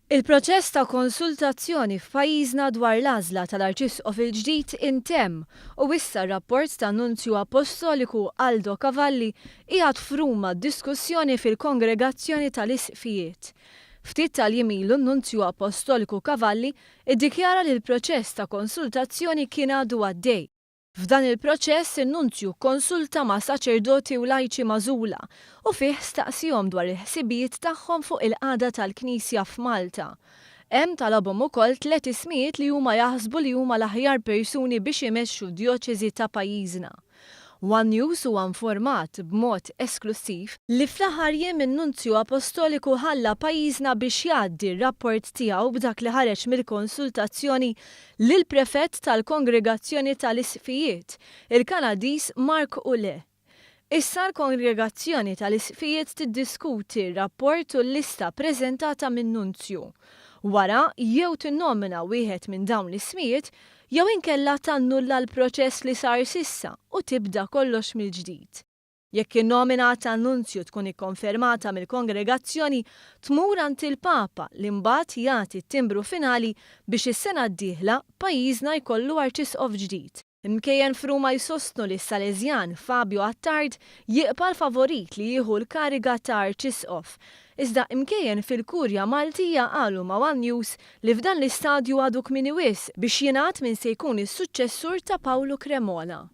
Il-proċess ta' konsultazzjoni f'pajjiżna dwar l-għażla tal-Arċisqof il-ġdid intemm u issa r-rapport tan-Nunzju Appostoliku Aldo Cavalli qiegħed f'Ruma għad-diskussjoni fil-Kongregazzjoni tal-Isqfijiet. Ftit tal-jiem ilu n-Nunzju Appostoliku Cavalli iddikjara li l-proċess ta' konsultazzjoni kien għadu għaddej. F'dan il-proċess in-Nunzju kkonsulta ma' saċerdoti u lajċi magħżula u fih staqsihom dwar il-ħsibijiet tagħhom fuq il-qagħda tal-Knisja f'Malta. Hemm talabhom ukoll tlett ismijiet li huma jaħsbu li huma l-aħjar persuni biex imexxu d-djoċesi ta' pajjiżna. One News huwa informat, b'mod esklussiv, li fl-aħħar jiem in-Nunzju Apostoliku ħalla pajjiżna biex jgħaddi r-rapport tiegħu b'dak li ħareġ mill-konsultazzjoni lill-Prefett tal-Kongregazzjoni tal-Isqfijiet, il-Kanadiż Marc Ouellet. Issa l-Kongregazzjoni tal-Isqfijiet tiddiskuti r-rapport u l-lista preżentata min-Nunzju. Wara, jew tinnomina wieħed minn dawn l-ismijiet jew inkella tannulla l-proċess li sar s'issa u tibda kollox mill-ġdid. Jekk in-nomina tan-Nunzju tkun ikkonfermata mill-Kongregazzjoni, tmur għand il-Papa li mbagħad jagħti t-timbru finali biex is-sena d-dieħla pajjiżna jkollu Arċisqof ġdid. Imkejjen f'Ruma jsostnu li s-Salesjan Fabio Attard jibqa' l-favorit li jieħu l-kariga ta' Arċisqof. Iżda imkejjen fil-Kurja Maltija qalu ma' one News li f'dan l-istadju għadu kmieni wisq biex jingħad min se jkun is-suċċessur ta' Pawlu Cremona.